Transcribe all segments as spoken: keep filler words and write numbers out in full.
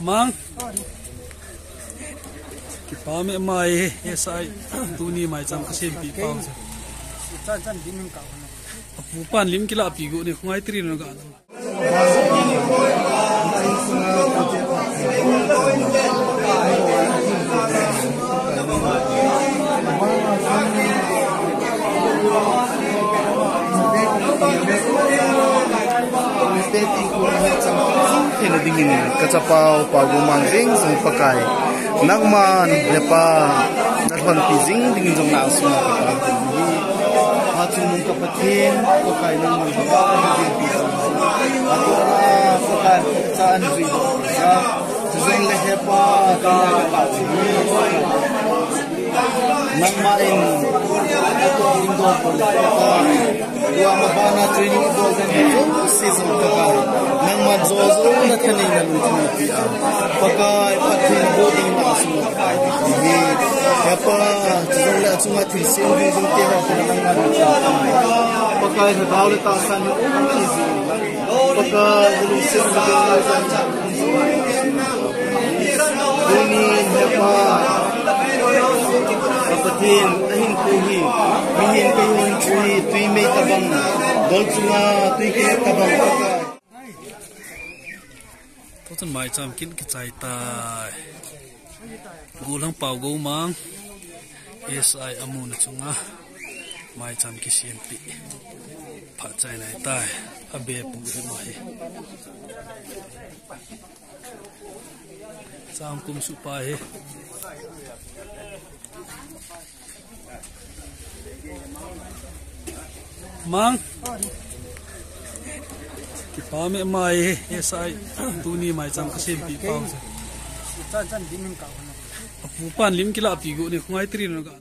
Mang. Kipa me mai, S I tuni maicham ka sempeh pau. Chan chan din ka. Apu pan lim kila pi go ni khungai tri no ga. Ka chapau, Pau Gumang jing jong Pakai. Nangman, Hepa, na lhonpi jing dingin jong na sung ka pa. Ha chung nung ka Pathen, Pakai nangman Hepa, na lhonpi jing. Atu na Pakai, cha an jui. Cha, jing le Hepa, ka pa. Nangma in, atu in do ko le Pakai. Tua ma bana training bol den jo season ka ka. Nangma jo jo na thanei na lungthim na pi a. Pakai Pathen bo ding na su na Pakai. Hepa, jong le achunga thil sem ding jong te ho ko nangma. Pakai na dau le ta san na o kan ti ji. Pakai na lungthim na Tunin Hepa, ka Pathen, ahin pu hi, mihin kei hin pu hi, tui mei tabang, dol chunga, tui kei tabang. Tuchun maicham kin kichai tai. Gollhang Pau Gumang, S I amu na chunga, maicham kisempeh. Phat chai nai tai, abe pu hi ma hi. Chang kum su pa hi. Mang. Kipa me mai, S I tuni maicham ka sempeh pau. Chan chan din ka. Apu pan lim kila pi go ni khungai tri no ga.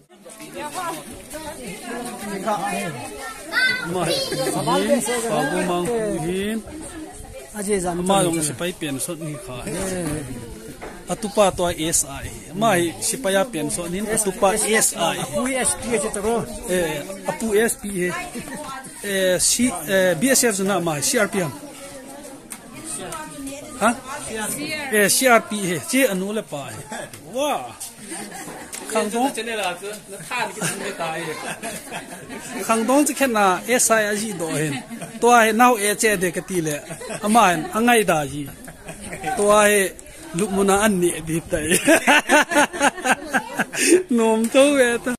Mai, Pau Gumang pu hin. Aje jan. Ama jong sepai pension ni kha. Atupa to S I. Mai, sepai a pension hin, atupa S I. Apu S P he to ko. Eh, apu S P he. Eh, C, eh, B S F na mai, C R P M. Ha? Eh, C R P he. Che anu le pa he. Wa. Khangdong. Khangdong chi khen na S I a ji do hin. Tua hi nau e che de ka ti le. Ama hin angai da ji. Tua hi lupmuna an ni bi tai. Nom to ve ta.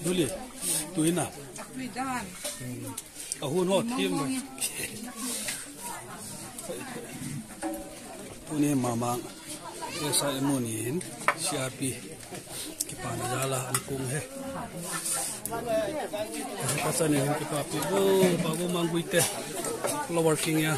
Duli, tuina. Ahun ho thim. Tuni mama. S I amu ni hin, C R P. Kipana jal a an kong he. Ka channel hin kipapi. Oh, Pau Gumang guite. Flower King ya.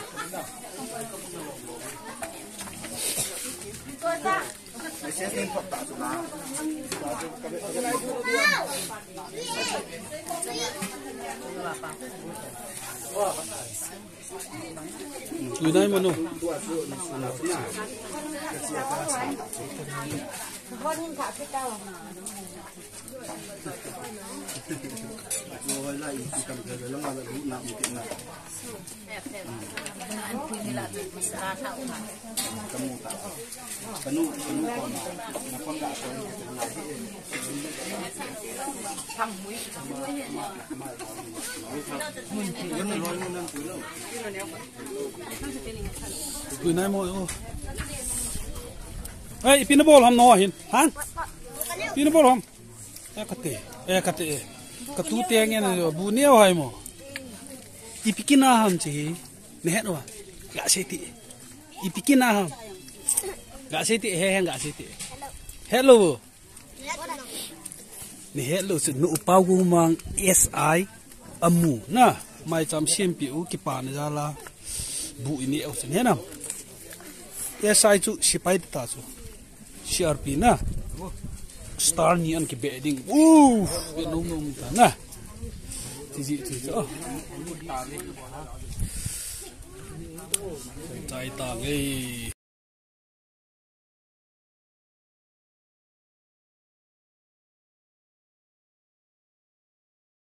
Tui nai mo no. Tui nai mo o. Hey, ipi na bol ham no hin. Han? Ipi na bol ham? Eh, kate. Eh, kate. Katu te ngen bu neo hai mo. Ipi kina ham chi. Ne het wa. Ga se ti. Ipi kina ham. Ga se ti he he ga se ti. Hello. Ni hello chu nu Pau Gumang S I amu na. Maicham sempeh u kipana jal a. Bu ini u chu ne nam. S I chu sepai ta chu. C R P na. Star ni an kibe ding. Uh, be nom nom ta na. Ti ji ti ji. Oh. Chai ta ngei.